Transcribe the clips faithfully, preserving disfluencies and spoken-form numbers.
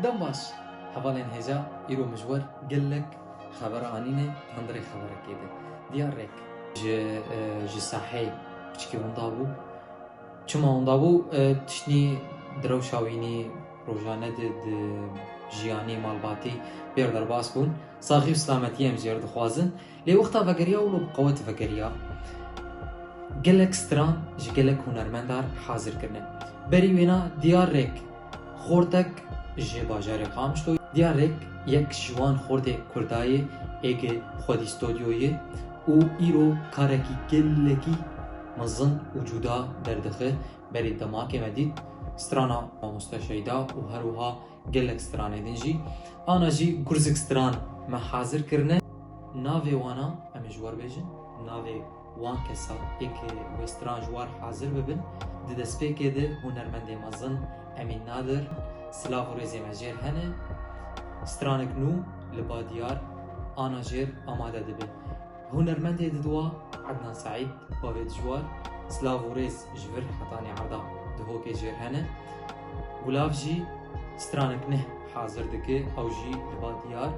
Dem baş, hevalên hêja, îro min ji we re gelek xeber anîne, hundirê xeberekê de. Diyar Rêk ji, e, ji saheyê piçkî winda bû. Çima winda bû? E, tiştî di rewşa wînî rojane de, di jiyanî malbatî pêr derbas bûn. Saxî û silametiyê em jê re dixwazin. Lê wexta vegeriya û li qewet vegeriya, gelek stran ji gelek hunermendar hazir kirine. Berî wêna Diyar Rêk xortek ji bajarê Qamişlo. Diyar Rêk yek ji wan xortê Kurdayê ê ke xwedî stodyoyê û îro karekî gelekî mezin û cuda derdixe. Berî demakê me dît strana Mamoste Şeyda û her wiha gelek stranê din jî. Ana jî Gurzik stran me hazir kirine. Navê wana em ê ji we re bêjin. Navê wan kesa ê ke wê stran ji we re hazir bibin. Di destpêkê de hunermendê mezin Emîn Nadir, silav û rêzê me jê re hene. Stranek nû li ba Diyar ana jê re amade dibe. Hunermendê di dua Ednan Seîd, bavê dijwar, silav û rêz ji vir hetanî erda Duhokê jê re hene. Gulav jî stranek neh hazir dike, ew jî li ba Diyar.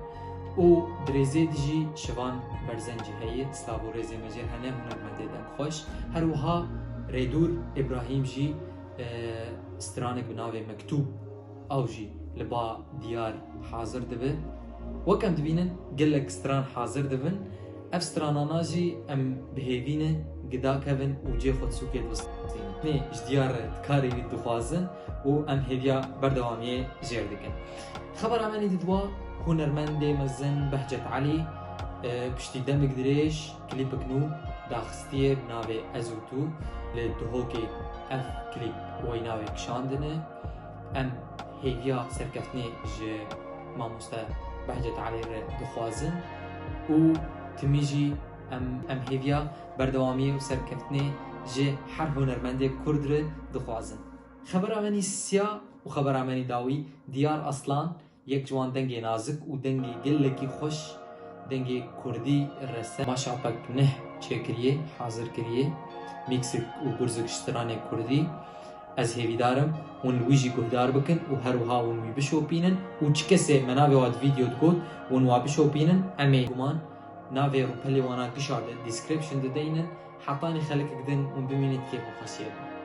Û di rêzê de jî Şivan Berzencî heye, silav û rêzê me jê re hene, hunermendê dengxweş. Her wiha Rêdûr Îbrahîm jî, e, stranek bi navê Mektûb, ew jî li ba Diyar hazir dibe. Wek em dibînin, gelek stran hazir dibin. Ev stranana jî em bi hêvî ne gida kevin û cê xwe di sûkê de bistînin. Nê, ji Diyar re karê wî dixwazin û em hêviya berdewamiyê jê re dikin. Xebera me nî didwa hunermendê mezin Behcet Elî, e, piştî demik dirêj klîpek nû daxistiye bi navê Ez û Tu. Li Duhokê ev klîp wey navê kişandine. Em hêviya serkeftinê ji mamoste Behcet Elî re dixwazin û timî jî em, em hêviya berdewamiyê û serkeftinê ji her hunermendê Kurd re dixwazin. Xebera me nî siya û xebera me nî dawî, Diyar Aslan, yek ji wan dengê nazik û dengê gelekî xweş, dengê kurdî rese maşapek neh çêkiriye, hazir kiriye, mîksik û gurzik ji stranê kurdî. Ez hêvîdar im hûn li wî jî guhdar bikin û her wiha hûn wî bişopînin û çi kesê me navê wa di vîdeo digot, hûn wa bişopînin, em ê guman navê rûpelê wana gişa di description de deynin, hetanî xelkek din hûn bimînin di kêfxweşiyê de.